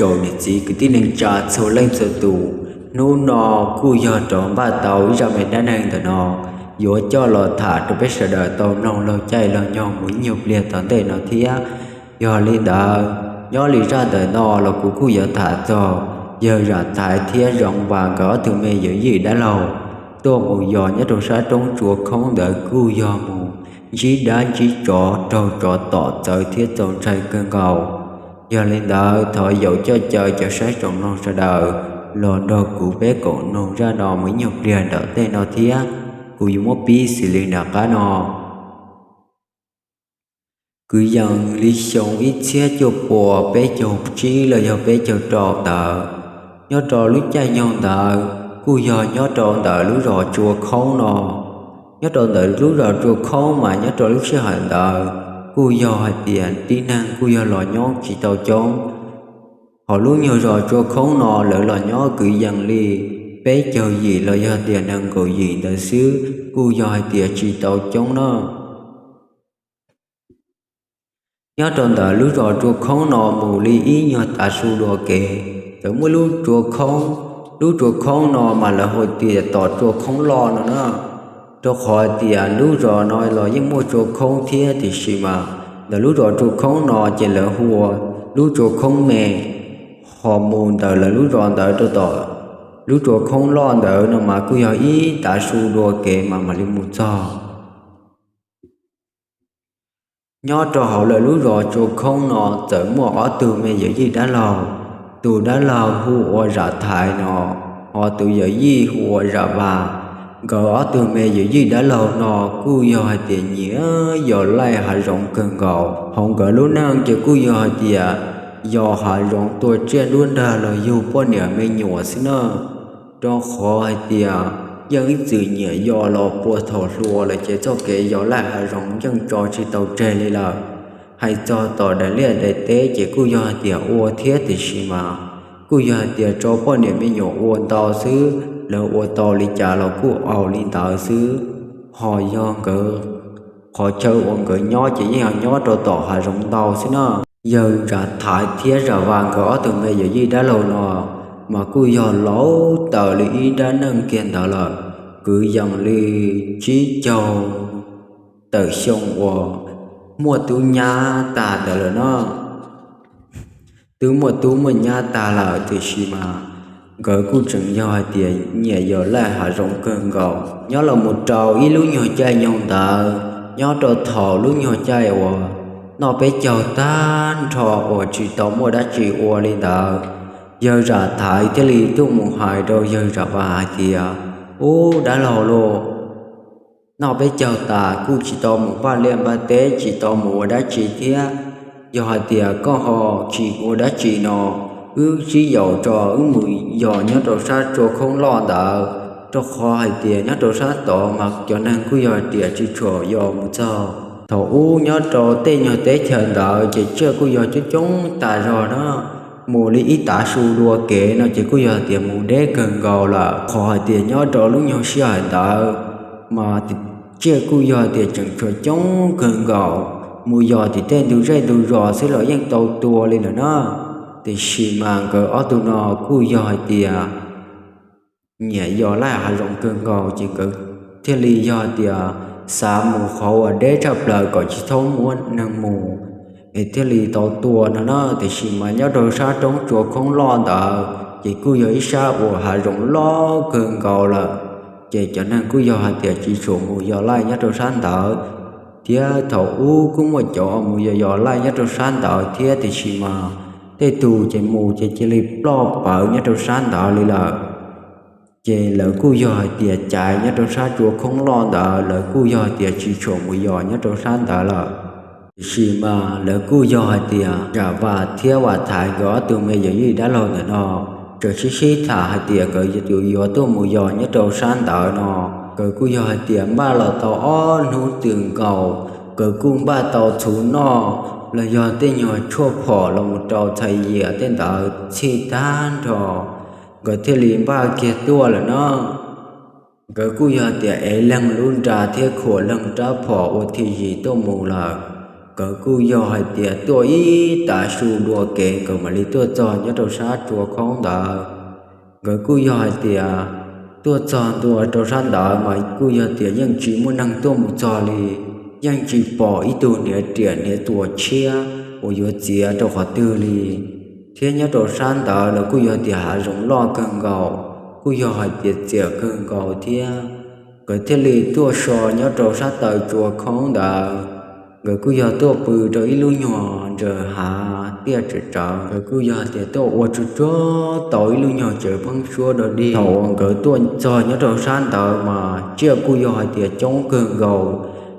Rau niam txiv kwv tij neej tsa txhua leej txhua tus, hnub no kuj yog rov npaj tau ib zaj me dab neeg ntawm no yuav coj los tham rau peb sawv daws tau mloog laug caij laug nyoog mus ib nyuag pliag tom ntej no thiab. Yog li ntawd, nyob li zaj ntawm no los kuv kuj yuav tham txog yawg Zam Thaiv thiab Zoov Vas nkawd ob tug me yawm yij dab laug tuaj mus yos nyob rau sab roob tsua khoob ntawd kuj yog mus ntsib dab ntsib tsov raug tsov tom txawv thiab txaus ntshai kawg nkaus. Yog li ntawd, thov yaum coj caw cov saib tsoom mloog sawv daws los nrog kuv peb koom mloog zaj no mus ib nyuag pliag nram tej no thiab. Kuv yuav muab pib xws li nram qab no. Kwv yees li xyoo ib txhiab cuaj puas peb caug tsib los yog peb caug rau ntawd, nyob rau lub caij nyoog ntawd kuj yog nyob rau ntawm lub zos tsua khoob no. Nyob rau ntawm lub zos tsua khoob mas nyob rau lub sij hawm ntawd kuj yog hais tias tib neeg kuj yog los nyob tsis tau coob. Hos lub nyuag zos tsua khoob no lawv los nyob kwv yees li peb caug yim los yog tias nees nkaum yim ntawd xwb, kuj yog hais tias tsis tau coob na. Nyob rau ntawm lub zos tsua khoob no mus li ib nyuag tav su dua kev, txawm muaj lub tsua khoob. Lub tsua khoob no mas lawv hu tias tom tsua khoob loj no na. Rau qhov tias lub zos no los yeej muaj tsua khoob thiab tiam sis mas ntawm lub zos tsua khoob no ces lawv hu ua lub tsua khoob me. Hos mus ntawm lawv lub zos ntawd rau tom lub tsua khoob loj ntawd no mas kuj yog ib tav su dua kev mas mam li mus txog. Nyob rau hauv lawv lub zos tsua khoob no txawm muaj ob tug me yawm yij dab laug, tus dab laug hu ua Zam Thaiv no, hos tus yawm yij hu ua Zam Vas. Nkawd ob tug me yawm yij dab laug no kuj yog hais tias nyiam yos laij hav zoov kawg nkaus. Hauv nkawd lub neej ces kuj yog hais tias yos hav zoov tua tsiaj nruab nrag los yug poj niam me nyuam xwb na. Rau qhov hais tias yeej ib txwm nyiam yos los puag thaum hluas lawm ces txoj kev yos laij hav zoov yeej tso tsis tau tseg li lawm. Hais txog tom daim liaj daim teb ces kuj yog hais tias ua thiab tiam sis mas kuj yog hais tias rau poj niam me nyuam ua ntau xwb, lawv ua tau li cas los kuj ua li ntawd xwb. Hos yog nkawd qhov chaw uas nkawd nyob ces yeej yog nyob rau tom hav zoov ntau xwb na. Yawg Zam Thaiv thiab Zam Vas nkawd ob tug me yawm yij dab laug no mas kuj yog laus taws li ib nrab neej kiag ntawd lawm, kwv yees li tsib caug tawm xyoo uas muaj tub nyab tag ntawd lawm no. Twb muaj tub muaj nyab tag lawm tiam sis mas nkawd kuj tseem yog hais tias nyiam yos laij hav zoov kawg nkaus. Nyob los mus rau ib lub nyuag caij nyoog ntawd, nyob rau thaum lub nyuag caij uas noj peb caug tag nrho uas tsis tau muaj dab tsi ua li ntawd, yawg Zam Thaiv thiaj li tuaj mus hais rau yawg Zam Vas hais tias, Ub, dab laug lauj, noj peb caug tas kuj tsis tau mus npaj liaj npaj teb, tsis tau mus ua dab tsi thiab. Yog hais tias koj ho tsis ua dab tsi no, wb sib yaum tso wb mus yos nyob rau sab tsua khoob loj ntawd, rau qhov hais tias nyob rau sab tod mas cov neeg kuj yog tias tsis tshua yos mus txog. Thaum ub nyob rau tej nyuag teb chaws ntawd ces tsiaj kuj yog coob coob tas zog na. Mus li ib tav su dua kev no ces kuj yog tias mus deb kawg nkaus lawm, qhov hais tias nyob rau lub nyuag sij hawm ntawd mas tsiaj kuj yog tias tseem tshuav coob kawg nkaus. Mus yos tim tej ntug zej ntug zos xwb los yeej tau tua li lawm na. Tiam sis mas nkawd ob tug no kuj yog hais tias nyiam yos laij hav zoov kawg nkaus ces nkawd thiaj li yog tias xav mus qhov uas deb tshaj plaws kom tsis txhob muaj neeg mus, es thiaj li tau tua no na. Tiam sis mas nyob rau sab roob tsua khoob loj ntawd ces kuj yog ib sab uas hav zoov loj kawg nkaus lawm, ces cov neeg kuj yog hais tias tsis tshua mus yos laij nyob rau sab ntawd. Thiab thaum ub kuj muaj cov mus yos yos laij nyob rau sab ntawd thiab tiam sis mas tej tus ces mus ces cia li ploj pawv nyob rau sab ntawd li lawm. Ces lawv kuj yog hais tias caiv nyob rau sab tsua khoob loj ntawd, lawv kuj yog hais tias tsis tshua mus yos nyob rau sab ntawd lawm. Tiam sis mas lawv kuj yog hais tias Zam Vas thiab Vam Thaiv nkawd ob tug me yawm yij dab laug ntawm no tseem sib sib tham hais tias nkawd yuav tuaj mus yos nyob rau sab ntawd no. Nkawd kuj yog hais tias npaj los tau ob hnub twg nkaus, nkawd kuj npaj tau txhuv noj los yog tej nyuag tshuaj phom los mus rau txhais yias tej ntawd txhij tag nrho, nkawd thiaj li npaj kiag tuaj lawm no. Nkawd kuj yog tias ev leeg lub nra thiab khuam leeg rab phom ua thij zis tuaj mus lawm. Nkawd kuj yog hais tias tuaj ib tav su dua kev nkawd mam li tuaj txog nyob rau sab tsua khoob ntawd. Nkawd kuj yog hais tias tuaj txog ntua rau sab ntawd mas kuj yog tias yeej tsis muaj neeg tuaj mus txog li, yeej tsis pom ib tug hniav riam hniav txuas tshiab uas yuav txiav rau qhov twg li. Thiab nyob rau sab ntawd los kuj yog tias hav zoov loj kawg nkaus, kuj yog hais tias txias kawg nkaus thiab. Nkawd thiaj li tuaj so nyob rau sab taw tsua khoob ntawd. Nkawd kuj yog tuaj pw rau ib lub nyuag ntsaws hav tiaj tsawv tsawv, nkawd kuj yog tias tuaj ua tsuj tsuag tau ib lub nyuag tsev pheeb suab dog dig. Thaum uas nkawd tuaj txog nyob rau sab ntawd mas tsiaj kuj yog hais tias coob kawg nkaus.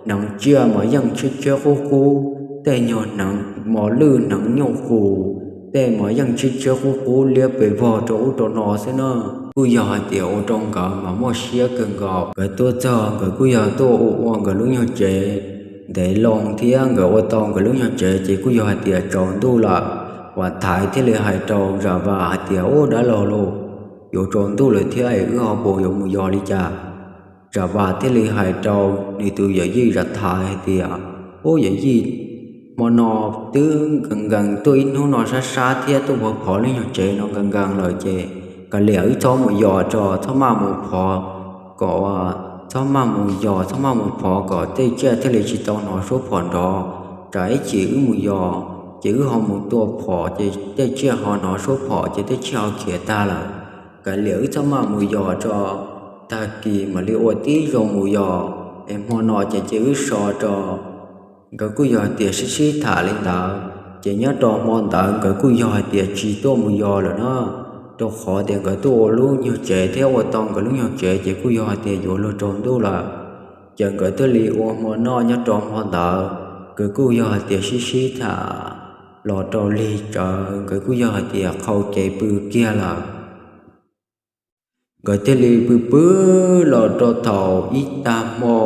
Hneev tsiaj mas yeej tshiab tshiab qub qub, tej nyuag hneev mos lwj hneev nyooj qus, tej mas yeej tshiab tshiab qub qub liab pes vog rau ub rau no xwb na. Kuj yog hais tias ua rau nkawd mas muaj siab kawg nkaus. Nkawd tuaj txog nkawd kuj yog tuaj ua ua nkawd lub nyuag tsev ntev loo thiab nkawd ua tau nkawd lub nyuag tsev ces kuj yog hais tias tsaus ntuj lawm. Vam Thaiv thiaj li hais rau Zam Vas hais tias, Ub, dab laug lauj, yuav tsaus ntuj lawm thiab es wb ho puas yuav mus yos li cas? Zam Vas thiaj li hais rau nws tus yawm yij Zam Thaiv hais tias, Ub, yawm yij, hmo no twb nkees nkees tuaj ib hnub no sab sab thiab tuaj phov phov lub nyuag tsev no nkees nkees lawm ces kav liam wb txhob mus yos tso, txhob maj mus phov kom, txhob maj mus yos, txhob maj mus phov kom tej tsiaj thiaj li tsis tau hnov suab phom nrov. Tsam ib chim wb mus yos ces wb ho mus tua phom ces tej tsiaj ho hnov suab phom ces tej tsiaj ho khiav tag lawm. Kav liam wb txhob maj mus yos tso, tag kis mam li ua tib zoo mus yos, es hmo no ces cia wb so tso. Nkawd kuj yog hais tias sib sib tham li ntawd, ces nyob rau hmo ntawd nkawd kuj yog hais tias tsis tuaj mus yos lawm na, rau qhov tias nkawd tuaj ua lub nyuag tsev thiab ua tau nkawd lub nyuag tsev ces kuj yog hais tias yuav luag tsaus ntuj lawm. Ces nkawd thiaj li ua hmo noj nyob rau hmo ntawd, nkawd kuj yog hais tias sib sib tham los rau lig tsawv, nkawd kuj yog hais tias qhau cev pw kiag lawm. Nkawd thiaj li pw pw los rau thaum ib tag hmo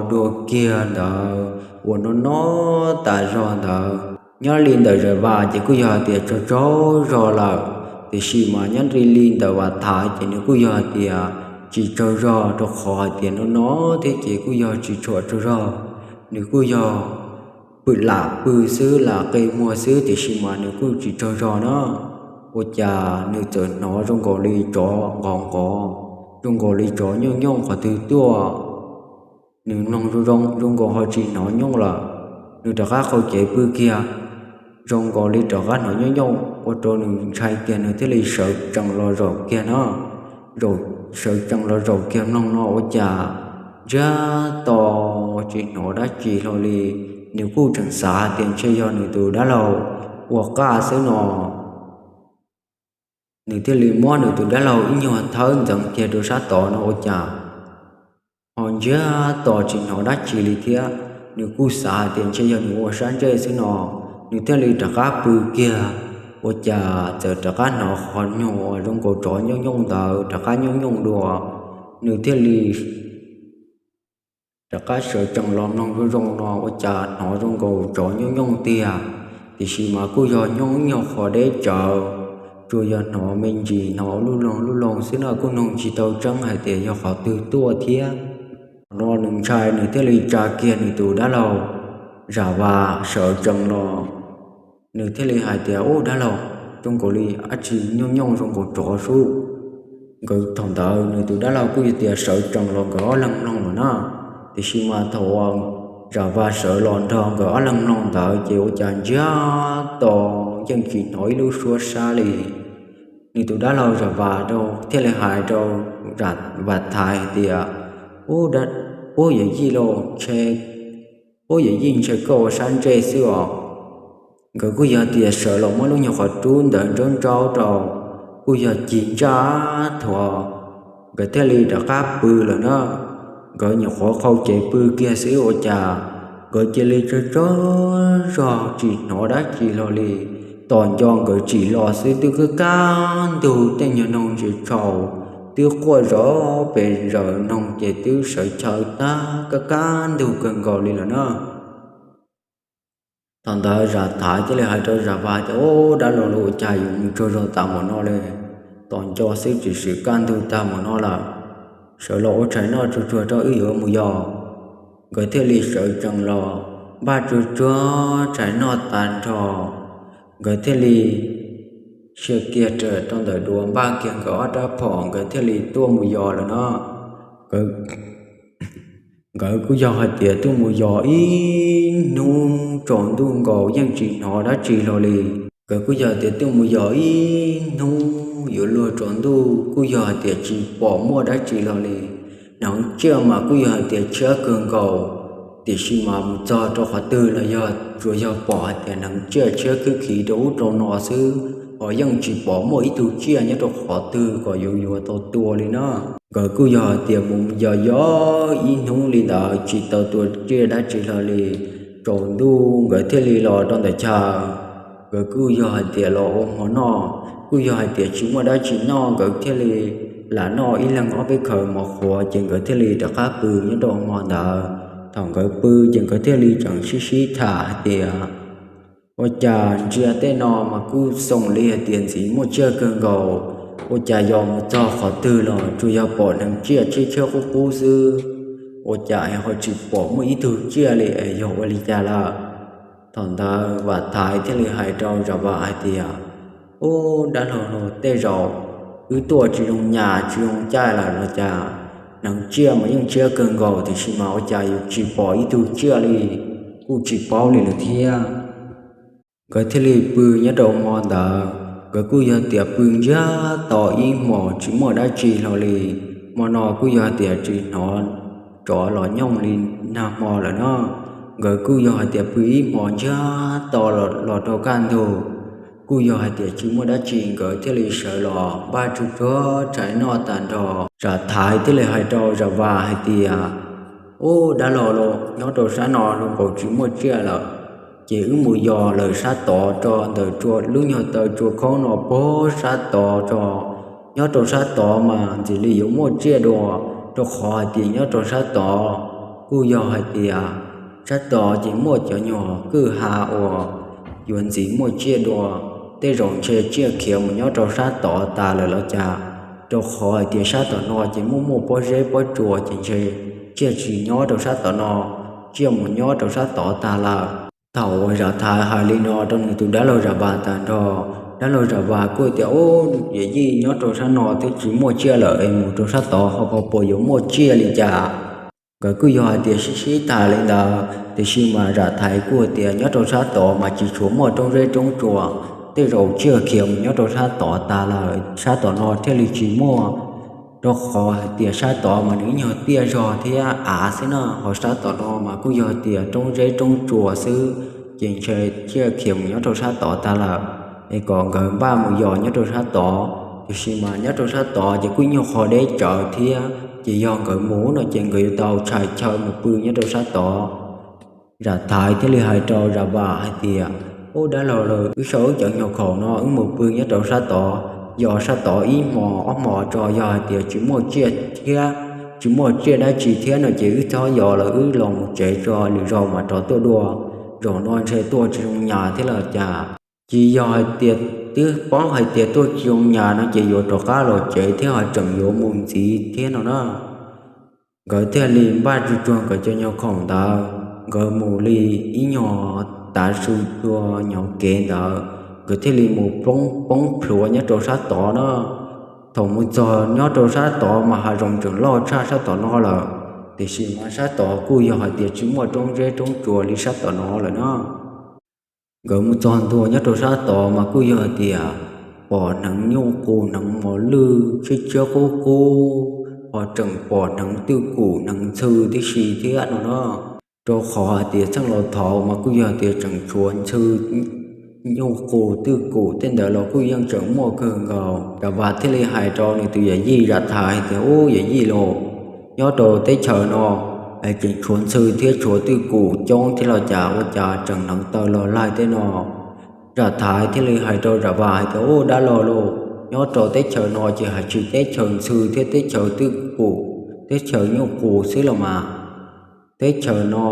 dua kiag ntawd uas no no tas zog ntawd, nyob li ntawm Zam Vas ces kuj yog hais tias tsaug tsaug zog lawm, tiam sis mas nyob li li ntawm Vam Thaiv ces nws kuj yog hais tias tsis tsaug zog rau qhov hais tias no no thiab ces kuj yog tsis tshua tsaug zog. Nws kuj yog pw lam pw xwb, lam qe muag xwb, tiam sis mas nws kuj tsis tsaug zog na. Ua cas nws txawm hnov zoo nkaus li tsov nqov nqov, zoo nkaus li tsov nyooj nyooj qhov twg tuaj. Nws mloog zoo zoo nkaus ho tsis hnov nyooj lawm. Nws rov qab qhau cev pw kiag, zoo nkaus li rov qab hnov nyooj nyooj ua rau nws ntshai tiag, nws thiaj li sawv tsees los zaum kiag no. Sawv tsees los zaum kiag mloog no ua cas ntsiag to tsis hnov dab tsi hlo li. Nws kuj tseem xav hais tias ntshe yog nws tus dab laug ua qaj xwb no. Nws thiaj li muab nws tus dab laug ib nyuag thawb ntxeev kiag rau sab tod no ua cas ho ntsiag to tsis hnov dab tsi li thiab. Nws kuj xav hais tias ntshe yog nws ua sab ntsej xwb no. Nws thiaj li rov qab pw kiag, ua cas txawm rov qab hnov qhov nyuag uas zoo nkaus tsov nyooj nyooj ntawd rov qab nyooj nyooj dua. Nws thiaj li rov qab sawv tsees los mloog zoo zoo no ua cas hnov zoo nkaus tsov nyooj nyooj tiag, tiam sis mas kuj yog nyooj nyuag qhov deb tsawv, tsuas yog hnov me ntsis hnov lub loog lub loog xwb no kuj mloog tsis tau tseeb hais tias yog qhov twg tuaj thiab. Thaum no nws ntshai nws thiaj li tsa kiag nws tus dab laug Zam Vas sawv tsees los. Nws thiaj li hais tias, Ub, dab laug, zoo nkaus li dab tsi nyooj nyooj zoo nkaus tsov sub. Nkawd thaum ntawd nws tus dab laug kuj yog tias sawv tsees los nkawd ob leeg mloog lawm na. Tiam sis mas thaum uas Zam Vas sawv los nrog nkawd ob leeg mloog ntawd ces ua cas ntsiag to yeej tsis hnov ib lub suab sab li. Nws tus dab laug Zam Vas thiaj li hais rau Vam Thaiv hais tias, Ub, yawm yij lauj, ntshe, ub, yawm yij, ntshe koj ua sab ntsej xwb os. Nkawd kuj yog tias sawv los muab lub nyuag qhov rub ntawd ntsaub ntsaub rau, kuj yog cig ntsaj thuav, nkawd thiaj li rov qab pw lawm na. Nkawd nyuam qhuav qhau cev pw kiag xwb ua cas nkawd cia li tsaug tsaug zog tsis hnov dab tsi hlo li. Tos nco nkawd tsim los xwb twb kaj kaj ntug tej nyuag noog ntsis tshau twb quaj zom pes zaws, noog ces twb sawv chaw tag kaj kaj ntug kawg nkaus li lawm na. Thaum ntawd Zam Thaiv thiaj li hais rau Zam Vas tias, Ub, dab laug lauj, ua cas yuav mus tsaug zog tas mus no li? Tos nco xwb tsis swm kaj ntug tag mus no lawm. Sawv los ua tshais noj tsuag tsuag rau wb yuav mus yos. Nkawd thiaj li sawv tsees los npaj tsuag tsuag tshais noj tas nrho, nkawd thiaj li sia kiag rawm rau ntawm duav npaj kiag nkawd ob rab phom, nkawd thiaj li tuaj mus yos lawm no. Nkawd kuj yog hais tias tuaj mus yos ib hnub tsaus ntuj nkaus yeej tsis hnov dab tsi hlo li. Nkawd kuj yog tias tuaj mus yos ib hnub yuav luag tsaus ntuj kuj yog hais tias tsis pom muaj dab tsi hlo li. Hneev tsiaj mas kuj yog hais tias tshiab kawg nkaus, tiam sis mas mus txog rau qhov twg los yog tsuas yog pom hais tias hneev tsiaj tshiab khwb khiv rau ub rau no xwb, ho yeej tsis pom muaj ib tug tsiaj nyob rau qhov twg kom yuav yuav tau tua li na. Nkawd kuj yog hais tias mus yos yos ib hnub li ntawd tsis tau tua tsiaj dab tsi hlo li. Tsaus ntuj nkawd thiaj li los rau ntawm chaw. Nkawd kuj yog hais tias los ua hmo noj, kuj yog hais tias tsis muaj dab tsi noj, nkawd thiaj li lam noj ib leeg ob peb khaws mov qhuav ces nkawd thiaj li rov qab pw nyob rau hmo ntawd. Thaum nkawd pw ces nkawd thiaj li tseem sib sib tham hais tias, ua cas ntsia tej no mas kuj xoo li hais tias ntxim muaj tsiaj kawg nkaus, ua cas yos mus txog qhov twg los tsuas yog pom hneev tsiaj tshiab tshiab qub qub xwb, ua cas es ho tsis pom muaj ib tug tsiaj li es yog ua li cas lawm? Thaum ntawd Vam Thaiv thiaj li hais rau Zam Vam hais tias, ub, dab laug, tej zaum wb tuaj tsis zoo nyas tsis zoo caij lawm los cas? Hneev tsiaj mas yeej tshiab kawg nkaus tiam sis mas ua cas yuav tsis pom ib tug tsiaj li, kuj tsis paub li lawm thiab. Nkawd thiaj li pw nyob rau hmo ntawd, nkawd kuj yog tias pw ntsiag to ib hmos tsis muaj dab tsi hlo li. Hmo no kuj yog tias tsis hnov tsov los nyooj li nag hmo lawm no. Nkawd kuj yog hais tias pw ib hmos ntsiag to los rau kaj ntug, kuj yog hais tias tsis muaj dab tsi, nkawd thiaj li sawv los npaj tsuag tsuag tshais noj tas nrho. Zam Thaiv thiaj li hais rau Zam Vam hais tias, ub, dab laug, nyob rau sab no zoo nkaus tsis muaj tsiaj lawm, ces wb mus yos lawm sab tod rau ntawm lub nyuag taw tsua khoob no puag sab tod tso. Nyob rau sab tod mas ntxim li yuav muaj tsiaj dua, rau qhov hais tias nyob rau sab tod kuj yog hais tias sab tod ces muaj cov nyuag kwj ha uas yuav ntxim muaj tsiaj dua. Tej zaum ntshe tsiaj khiav mus nyob rau sab tod tas lawm los cas, rau qhov hais tias sab tom no ces muaj muaj pob zeb pob tsuas ces ntshe tsiaj tsis nyob rau sab tom no, tsiaj mus nyob rau sab tod tag lawm. Thaum uas Zam Thaiv hais li no rau nws tus dab laug Zam Vam tas nrho, dab laug Zam Vam kuj tias, ub, yawm yij, nyob rau sab no twb tsis muaj tsiaj lawm es mus rau sab tod ho puas yuav muaj tsiaj li cas? Nkawd kuj yog hais tias sib sib tham li ntawd tiam sis mas Zam Thaiv kuj tias nyob rau sab tod mas tsis tshua muaj roob zeb roob tsuas, tej zaum tsiaj khiav mus nyob rau sab tod tas lawm sab tom no thiaj li tsis muaj, rau qhov hais tias sab tod mas nws ib nyuag tiaj zog thiab av xwb na, ho sab tom no mas kuj yog tias roob zeb roob tsuas xwb, ces ntshe tsiaj khiav mus nyob rau sab tod tag lawm, es kom nkawd npaj mus yos nyob rau sab tod. Tiam sis mas nyob rau sab tod ces kuj nyuag qhov deb tsawv thiab, ces yog nkawd mus no ces nkawd yuav tau tshais chaw mus pw nyob rau sab tod. Zam Thaiv thiaj li hais rau Zam Vam hais tias, ub, dab laug, wb sau wb cov nyuag khoom no wb mus pw nyob rau sab tod, yos sab tod ib hmos ob hmos tso, yog hais tias tsis muaj tsiaj thiab, tsis muaj tsiaj dab tsi thiab no ces wb txhob yos lawm, wb los mus tsev tso, lwm zaus mam rov tuaj dua, zaum no ntshe tuaj tsis zoo nyas thiab los cas. Ces yog hais tias twb paub hais tias tuaj tsis zoo nyas no ces yuav rov qab los tsev thiab ho tseem yuav mus ntxiv thiab no na. Nkawd thiaj li npaj tsuag tsuag nkawd cov nyuag khoom ntawd, nkawd mus li ib nyuag tav su dua nyuag kev ntawd, nkawd thiaj li mus poob plhuav nyob rau sab tod na. Thaum mus txog nyob rau sab tod mas hav zoov tseem loj tshaj sab tom no lawm, tiam sis mas sab tod kuj yog hais tias tsis muaj roob zeb roob tsuas li sab tom no lawm na. Nkawd mus txog ntua nyob rau sab tod mas kuj yog hais tias pom hneev nyuj qus hneev mos lwj tshiab tshiab qub qub, ho tseem pom hneev twj kum hneev ntxhw tib si thiab no na. Rau qhov hais tias txheej laus thaud mas kuj yog tias tseem tshuav ntxhw, nyuj qus twj kum tej ntawd los kuj yeej tseem muaj kawg nkaus. Zam Vam thiaj li hais rau nws tus yawm yij Zam Thaiv hais tias, ub, yawm yij lauj, nyob rau teb chaws no es tseem tshuav ntxhw thiab tshuav twj kum coob thiab los cas, ua cas tseem hneev taw los laig tej no? Zam Thaiv thiaj li hais rau Zam Vam hais tias, ub, dab laug lauj, nyob rau teb chaws no ces hais tsis teb chaws ntxhw thiab teb chaws twj kum, teb chaws nyuj qus xwb los mas. Teb chaws no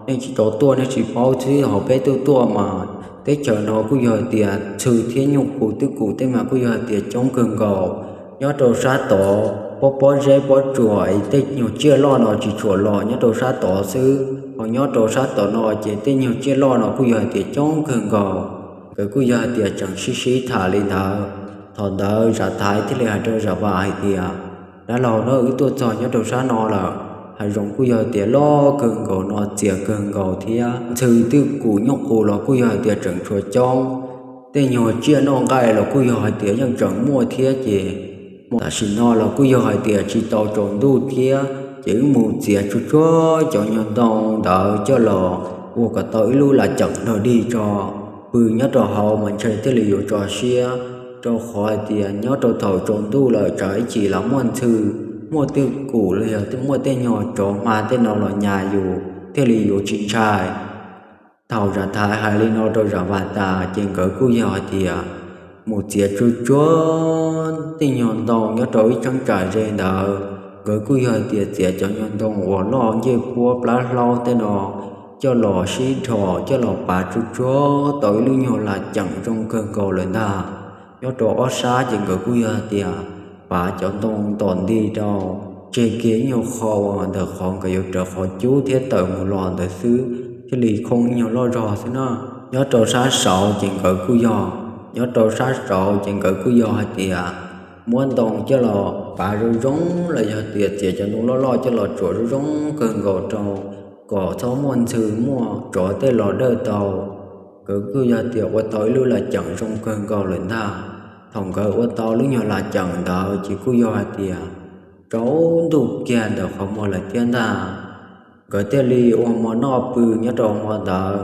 nej tsis tau tuaj nej tsis paub xwb, ho peb tuaj tuaj mas teb chaws no kuj yog tias ntxhw thiab nyuj qus twj kum tej mas kuj yog tias coob kawg nkaus. Nyob rau sab tod pob pob zeb pob tsuas es tej nyuag tsiaj loj no tsis tshua los nyob rau sab tod xwb. Ho nyob rau sab tom no ces tej nyuag tsiaj loj no kuj yog hais tias coob kawg nkaus. Nkawd kuj yog hais tias tseem sib sib tham li ntawd. Thaum ntawd Zam Thaiv thiaj li hais rau Zam Vas hais tias, dab laug, wb tuaj txog nyob rau sab no lawm, hav zoov kuj yog tias loj kawg nkaus no, txias kawg nkaus thiab, ntxhw twj kum nyuj qus los kuj yog hais tias tseem tshuav coob, tej nyuag tsiaj noj nqaij los kuj yog hais tias yeej tseem muaj thiab ces tam sim no los kuj yog hais tias tsis tau tsaus ntuj thiab ces wb mus txiav tsuag tsuag cov nyuag ntoo ntawd coj los ua kom tau ib lub laj ceem dog dig tso pw nyob rau hauv mas ntshe thiaj li yuav tso siab, rau qhov hais tias nyob rau thaum tsaus ntuj lawm tsam ib chim los muaj ntxhw, muaj twj kum los yog muaj tej nyuag tsov hma tej no los nyas yus thiaj li yuav tsis ntshai. Thaum Zam Thaiv hais li no rau Zam Vas tas ces nkawd kuj yog hais tias mus txiav tsuag tsuag tej nyuag ntoo nyob rau ib cheeb tsam ze ntawd. Nkawd kuj yog hais tias txiav cov nyuag ntoo uas loj ncej puab plab hlaub tej no coj los sib dhos coj los pav tsuag tsuag tau ib lub nyuag laj ceem zoo kawg nkaus lawm ntag. Nyob rau ob sab ces nkawd kuj yog hais tias pav cov ntoo ntom nti rau, tseg kiag ib nyuag qho uas ntawm qhov nkawd yuav rawv qhov cub thiab tawm mus los ntawd xwb, thiaj li khoob ib nyuag loj zog xwb na. Nyob rau sab saud ces nkawd kuj yog, nyob rau sab saud ces nkawd kuj yog hais tias muab ntoo coj los pav zoo zoo los yog tias txiav cov ntoo loj loj coj los tsuam zoo zoo kawg nkaus rau kom txhob muaj ntxhw muaj tsov tej los dawj tau. Nkawd kuj yog tias ua tau ib lub laj ceem zoo kawg nkaus lawm ntag. Thaum nkawd ua tau lub nyuag laj ceem ntawd ces kuj yog hais tias tsaus ntuj kiag ntawm qhov muag lawm thiab ntag. Nkawd thiaj li ua hmo noj pw nyob rau hmo ntawd.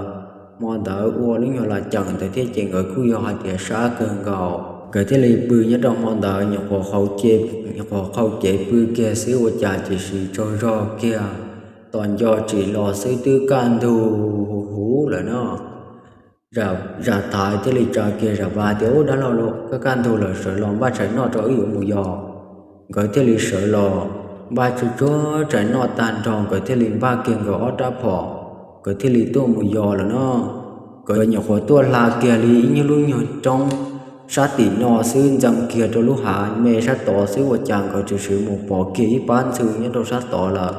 Hmo ntawd ua lub nyuag laj ceem ntawd thiab ces nkawd kuj yog hais tias sab kawg nkaus. Nkawd thiaj li pw nyob rau hmo ntawd, nyuam qhuav qhau ce, nyuam qhuav qhau cev pw kiag xwb ua cas tiam sis tsaug zog kiag, tos nco tsis los xwb twb kaj ntug huv huv lawm no. Zam Thaiv thiaj li tsa kiag Zam Vas tias, ub, dab laug, kaj kaj ntug lawm, sawv los npaj tshais noj rau wb yuav mus yos. Nkawd thiaj li sawv los npaj tsuag tsuag tshais noj tag nrho, nkawd thiaj li npaj kiag nkawd ob rab phom, nkawd thiaj li tuaj mus yos lawm no. Nkawd nyuam qhuav tuaj hla kiag li ib nyuag lub nyuag roob sab tim no xwb, ntxeev kiag rau lub hav me sab tod xwb ua cas nkawd tshwm sim mus pom kiag ib pab ntxhw nyob rau sab tod lawm.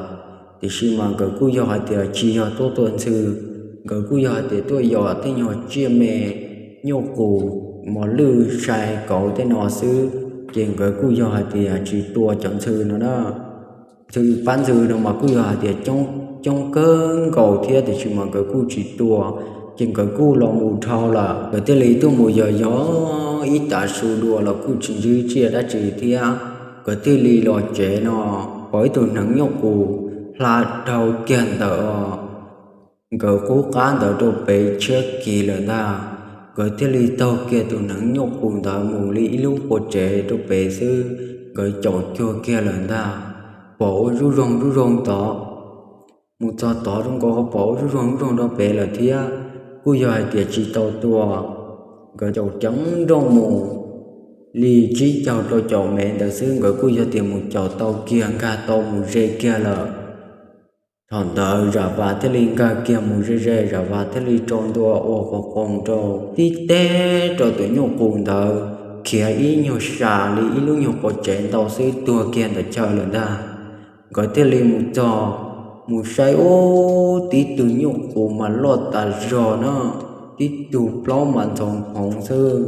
Tiam sis mas nkawd kuj yog hais tias tsis yog tuaj tua ntxhw, nkawd kuj yog hais tias tuaj yos tej nyuag tsiaj me nyuj qus, mos lwj, sai kauv tej no xwb, ces nkawd kuj yog hais tias tsis tua cov ntxhw no na. Ntxhw, pab ntxhw no mas kuj yog hais tias coob kawg nkaus thiab tiam sis mas nkawd kuj tsis tua, ces nkawd kuj los mus dhau lawm. Nkawd thiaj li tuaj mus yos yos ib tav su dua los kuj tsis ntsib tsiaj dab tsi thiab. Nkawd thiaj li los tsev no pom ib tug hneev nyuj qus hla dhau kiag ntawm nkawd qub qab ntawd rau pem tshiab kis lawm ntag. Nkawd thiaj li taug kiag tus hneev nyuj qus ntawd mus li ib lub qua tsev rau pem xwb, nkawd caum cuag kiag lawm ntag. Pom ua zuj zoog zuj zoog tod, mus txog tod zoo nkaus pom ua zuj zoog zuj zoog rau pem lawm thiab, kuj yog hais tias tsis tau tua. Nkawd caum ceev nrooj mus li tsib caug rau caum mev ntawd xwb, nkawd kuj yog tias mus caum tau kiag, nkag tau mus ze kiag lawm. Thaum ntawd Zam Vas thiaj li nkag kiag mus ze ze, Zam Vas thiaj li rau ntua ua qos qoos rau tib teb rau tus nyuj qus ntawd, khiav ib nyuag sam li ib lub nyuag qua tsev ntau xwb tuag kiag ntawm chaw lawm ntag. Nkawd thiaj li mus txog, mus saib ub, tib tug nyuj qus mas loj tas zog na, tib tug plaub mas ntxhov phoov xwb,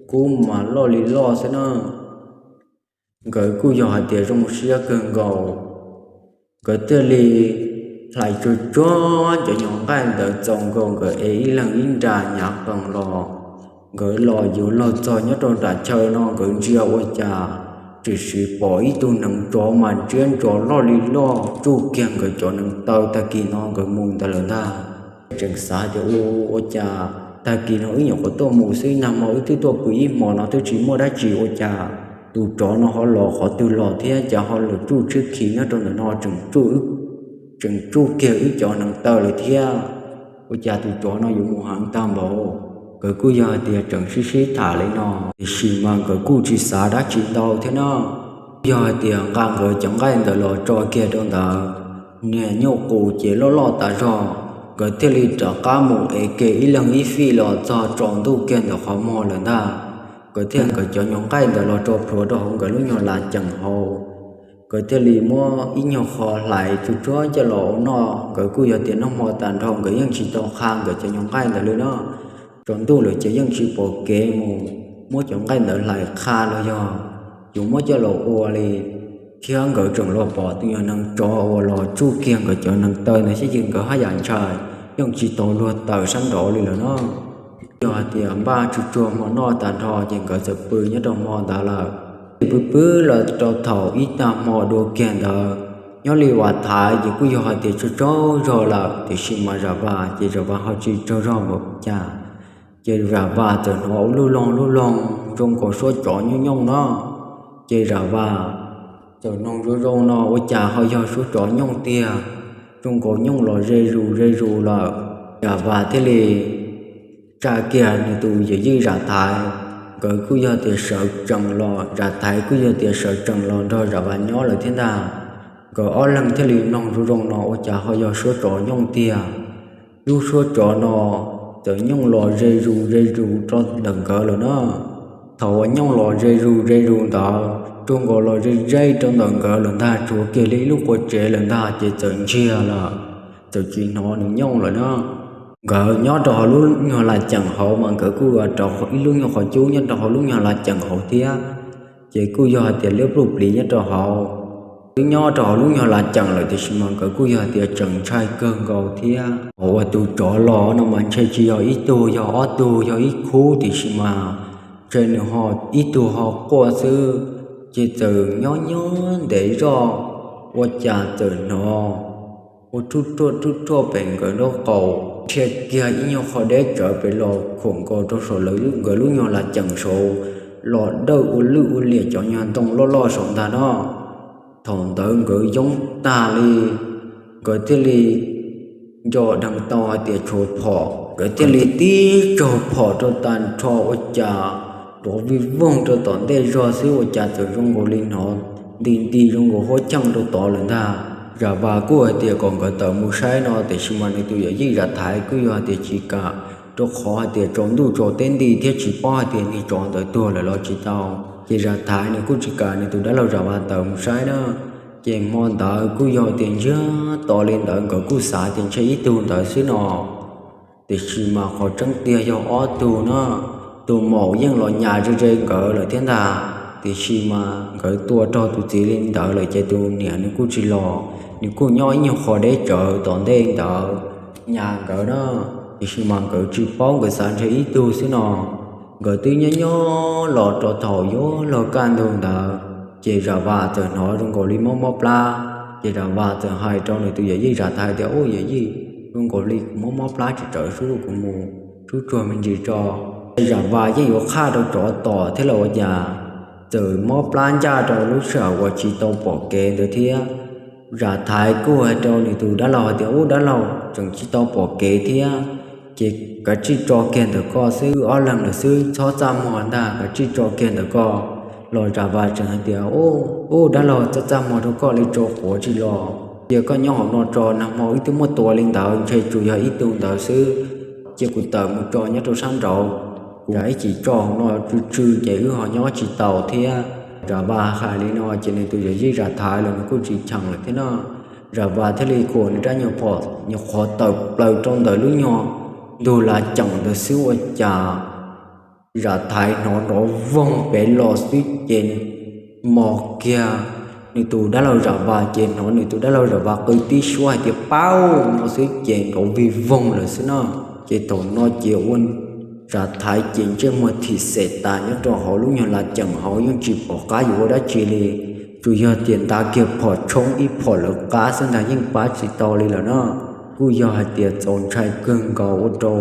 kub mas loj li loj xwb na. Nkawd kuj yog hais tias zoo siab kawg nkaus, nkawd thiaj li hlais tsuag tsuag cov nyuag nqaij ntawd txaus nkaus nkawd ev ib leeg ib nra hnyav qees los. Nkawd los yuav luag txog nyob rau nram chaw no nkawd ntsia ua cas tshwm sim pom ib tug neev tsov mas ntsiab ntsos loj li loj tsuj kiag nkawd cov neev taw. Tag kis no nkawd mus ntawd lawm ntag. Tseem xav tias ua cas tag kis no wb nyuam qhuav tuaj mus xwb, nag hmo wb twb tuaj pw ib hmos no twb tsis muaj dab tsi, ua cas tus tsov no ho los qhov twg los thiab cas ho los tsuj tshiab khiv nyob rau ntawm no, tseem tsuj kiag wb cov neev taw lawm thiab. Ua cas tus tsov no yuav mus heev tag npaum. Nkawd kuj yog hais tias tseem sib sib tham li no, tiam sis mas nkawd kuj tsis xav dab tsi ntau thiab no. Yog hais tias nqa nkawd cov nqaij ntawd los tso kiag rau ntawd, niag nyuj qus ces loj loj tas zog, nkawd thiaj li rov qab mus ev kiag ib leeg ib fij los txog tsaus ntuj kiag ntawm qhov muag lawm ntag. Nkawd thiaj nkawd cov nyuag nqaij ntawd los rau plhuav rau hauv nkawd lub nyuag laj ceem hauv. nkawd thiaj li muab ib nyuag qho hlais tsuag tsuag coj los ua noj. Nkawd kuj yog tias noj hmo tag nrho nkawd yeej tsis tau qha nkawd cov nyuag nqaij ntawd li no. Tsaus ntuj lawm ces yeej tsis pom kev mus muab cov nqaij ntawd hlais qha los yog yuav muab coj los ua li, thiab nkawd tseem los pom tus nyuag neev tsov uas los tsuj kiag nkawd cov neev taw ntawd xwb ces nkawd haj yam ntshai, yeej tsis tau luag tawm sab nraud li lawm no. Yog hais tias npaj tsuag tsuag hmo noj tag nrho ces nkawd txawm pw nyob rau hmo ntawd lawm. Pw pw los rau thaum ib tag hmo dua kiag ntawd, nyob li Vam Thaiv ces kuj yog hais tias tsaug tsaug zog lawm, tiam sis mas Zam Vas ces Zam Vas ho tsis tsaug zog npaum cas. Ces Zam Vas txawm hnov ua lub loog lub loog zoo nkaus suab tsov nyooj nyooj no. Ces Zam Vas txawm noog zoo zoo no ua cas ho yog suab tsov nyooj tiag, zoo nkaus nyooj los ze zus ze zus lawm. Zam Vas thiaj li tsa kiag nws tus yawm yij Zam Thaiv, nkawd kuj yog tias sawv tsees los, Zam Thaiv kuj yog tias sawv tsees los nrog Zam Vas nyob lawm thiab ntag. Nkawd ob leeg thiaj li mloog zoo zoo no ua cas ho yog suab tsov nyooj tiag. Lub suab tsov no txawm nyooj los ze zus ze zus rau ntawm nkawd lawm na. Thaum uas nyooj los ze zus ze zus ntawd, tsuas nkaus los ze ze rau ntawm nkawd lawm ntag, tshuav kiag li ib lub qua tsev lawm ntag ces txawm ntsiag lawm, txawm tsis hnov nws nyooj lawm na. Nkawd nyob rau hauv lub nyuag laj ceem hauv mas nkawd kuj ua rau ib lub nyuag qhov cub nyob rau hauv lub nyuag laj ceem hauv thiab, ces kuj yog hais tias liab pluj pliv nyob rau hauv. Twb nyob rau hauv lub nyuag laj ceem lawm tiam sis mas nkawd kuj yog hais tias tseem ntshai kawg nkaus thiab. Uas tus tsov los no mas ntshe tsis yog ib tug, yog ob tug, yog ib khub, tiam sis mas ntshe nws ho ib tug ho quaj xwb. Ces txawm nyob nyob ntev zog, ua cas txawm hnov ua ruj ruaj ruj ruaj pem nkawd nraub qaum, dhia kiag ib nyuag qho deb tsawv pem los khuam nkaus rau saum lawv nkawd lub nyuag laj ceem saud, los dawj ua lwj ua liam cov nyuag ntoo loj loj saud ntag no. Thaum ntawd nkawd yoob tag li, nkawd thiaj li nco dheev tau hais tias tshuav phom, nkawd thiaj li tib tsaug phom rau tag nrho ua cas nrov vij voog rau tom ntej zog xwb ua cas txawm zoo nkaus li hnov nti nti zoo nkaus huab cheej rau tod lawm ntag. Zam Vas kuj hais tias kom nkawd tawm mus saib no tiam sis mas nws tus yawm yij Zam Thaiv kuj yog hais tias tsis kam, rau qhov hais tias tsaus ntuj tsaus teb nti thiab tsis paub hais tias niag tsov ntawd tuag lawm los tsis tau. Ces Zam Thaiv nws kuj tsis kam nws tus dab laug Zam Vas tawm mus saib na. Ces hmo ntawd kuj yog tias ntsiag to li ntawd nkawd kuj xav tias ntshe ib tug ntawd xwb no, tiam sis mas qhov tseeb tiag yog ob tug na. Tus maum yeej los nyas ze ze nkawd lawm thiab ntag, tiam sis mas nkawd tua raug tus txiv li ntawd lawm ces tus niam nws kuj tsis los, nws kuj nyob ib nyuag qho deb tsawv tom ntej ntawd nyas nkawd na. Tiam sis mas nkawd tsis paub, nkawd xav ntshe ib tug xwb no. Nkawd twb nyob nyob los rau thaum yuav luag kaj ntug ntawd, ces Zam Vas txawm hnov zoo nkaus li mob mob plab. Ces Zam Vas txawm hais rau nws tus yawm yij Zam Thaiv tias, Ub yawm yij, zoo nkaus li kuv mob mob plab tsis tawv sub, kuv mus sub tsuag me ntsis tso. Zam Vas yeej yuav qhaj rau tsov tom thiab los ua cas, txawm mob plab ncaj rau lub sij hawm uas tsis tau pom kev ntawd thiab. Zam Thaiv kuj hais rau nws tus dab laug hais tias, Ub dab laug, tseem tsis tau pom kev thiab, ces kav tsij tso kiag ntawm koj xwb, wb ob leeg lawm xwb, txhob txaj muag ntag, kav tsij tso kiag ntawm koj. Los Zam Vas tseem hais tias, Ub dab laug, txhob txaj muag rau koj li, tso quav tsis los, cia koj nyob hauv no tso, nag hmo wb twb muab tua li ntawd, ntshe tsuas yog ib tug ntawd xwb. Cia kuv tawm mus tso nyob rau sab nraud, kuv ib chim tso hauv no tsw tsw ces wb ho nyob tsis tau thiab. Zam Vas hais li no ces nws tus yawm yij Zam Thaiv los nws kuj tsis cheem lawm thiab no. Zam Vas thiaj li khuam nws rab nyuag phom nyuag qhov tawm plaws rau ntawm lub nyuag ntug laj ceem ntawd xwb ua cas Zam Thaiv hnov nrov voog pem los xwb ces mos kiag nws tus dab laug Zam Vas, ces hnov nws tus dab laug Zam Vas qw tib suab hais tias, Pauj! No xwb ces nrov vij voog lawm xwb no. Ces thaum no ces ua Zam Thaiv ces ntsej muag thim xem tas nyob rau hauv lub nyuag laj ceem hauv, yeej tsis pom qab yuav ua dab tsi li, tsuas yog tias nta kiag phom tshoob ib phom lawv qab xwb ntag, yeej pab tsis tau li lawm no. Kuj yog hais tias txaus ntshai kawg nkaus ua rau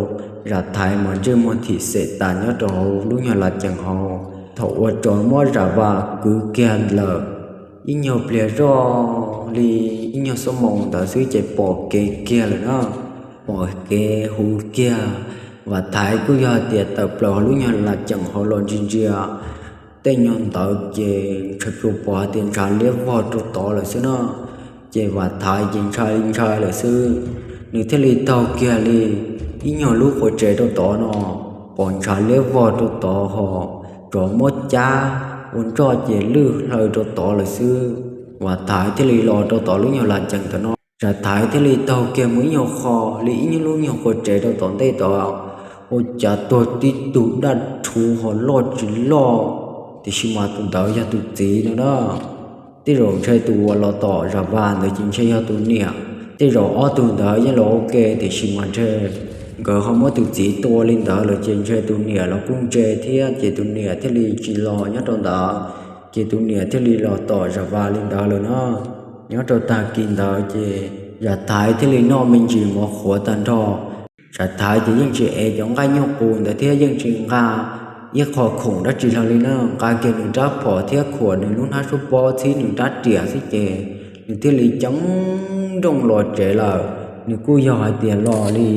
Zam Thaiv mas ntsej muag thim xem tas nyob rau hauv lub nyuag laj ceem hauv. Thaum uas tsov muab Zam Vas kwv kiag lawm, ib nyuag pliag zoj li ib nyuag xuab moos ntawd xwb ces pom kev kiag lawm na. Pom kev huv kiag, Vam Thaiv kuj yog hais tias tawm plaws hauv lub nyuag laj ceem hauv los ntsia ntsia tej nyuag ntawd ces ntshe tsuas pom hais tias ntshav liab vog rau tod lawm xwb na. Ces Vam Thaiv ces ntshai ntshai lawm xwb, nws thiaj li taug kiag li ib nyuag lub qua tsev rau tod no, pom ntshav liab vog rau tod ho tsov muab cab ua nroj ces lwj hlaw rau tod lawm xwb. Vam Thaiv thiaj li los rau tom lub nyuag las cees tom no. Vam Thaiv thiaj li taug kiag mus ib nyuag qho li ib nyuag lub nyuag qhov tsev rau tom ntej tod, ua cas tuag tib tug daj rhuv ho loj tsis loj, tiam sis mas tus ntawd yog tus txiv no na. Tej zaum ntshe tus uas los tom Zam Vas ntawd ces ntshe yog tus niam. Tej zaum ob tug ntawd yeej los ua ke tiam sis mas ntshe nkawd ho muab tus txiv tua li ntawd lawm ces ntshe tus niam los kuj ntse thiab ces tus niam thiaj li tsis los nyob rau ntawd, ces tus niam thiaj li los tom Zam Vas li ntawd lawm na. Nyob rau tag kis ntawd ces Vam Thaiv thiaj li noj me ntsis mov qhuav tag nrho. Vam Thaiv ces yeej tsis ev cov nqaij nyuj qus ntawd thiab yeej tsis nqa ib qho khoom dab tsi hlo li na, nqa kiag nws rab phom thiab khuam nws lub hnab suab pob txhib nws rab riam xwb ces nws thiaj li ceev nrooj los tsev lawm. Nws kuj yog hais tias los li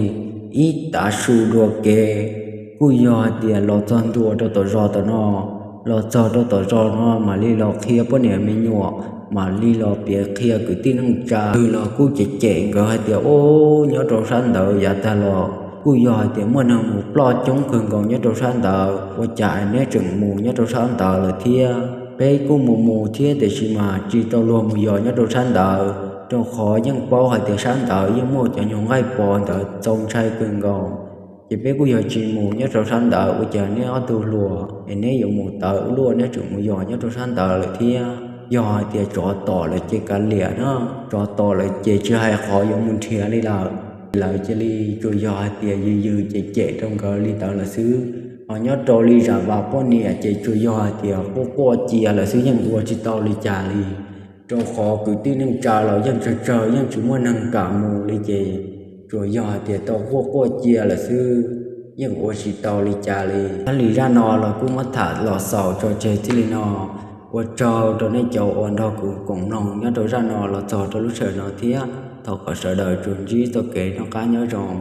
ib tav su dua kev, kuj yog hais tias los txog ntua rau tom zos tom no, los txog rau tom zos no mam li los qhia poj niam me nyuam, mam li los piav qhia kwv tij neej tsa. Twb los kuj cem cem nkawd hais tias, Ub, nyob rau sab ntawd yav tag los kuj yog hais tias muaj neeg mus ploj coob kawg nkaus nyob rau sab ntawd, ua cas neb tseem mus nyob rau sab ntawd lawm thiab? Peb kuj mus mus thiab tiam sis mas tsis tau luag mus yos nyob rau sab ntawd, rau qhov yeej paub hais tias sab ntawd yeej muaj cov nyuag nqaij pos ntawd txaus ntshai kawg nkaus. Ces peb kuj yog tsis mus nyob rau sab ntawd, ua cas neb ob tug hluas es neb yuav mus tawv ua luaj, neb tseem mus yos nyob rau sab ntawd lawm thiab? Yog hais tias tsov tom lawm ces kav liam na, tsov tom lawm ces tsis hais qhov yuav mus nrhiav li lawm. Lawv cia li tsuas yog hais tias yws yws cem cem rau nkawd li ntawd lawm xwb. Ho nyob rau li Zam Vas poj niam ces tsuas yog hais tias quaj quaj cia lawm xwb, yeej ua tsis tau li cas li, rau qhov kwv tij neej tsa los yeej tsawg tsawg, yeej tsis muaj neeg kam mus li ces tsuas yog hais tias tau quaj quaj cia lawm xwb, yeej ua tsis tau li cas li. Thiab li zaj no los kuj muab tham los xaus tso tseg txij li no. Ua tsaug rau nej cov uas nrog kuv koom mloog nyob rau zaj no los txog rau lub sij hawm no thiab thov kom sawv daws tsuas ntsib txoj kev noj qab nyob zoo.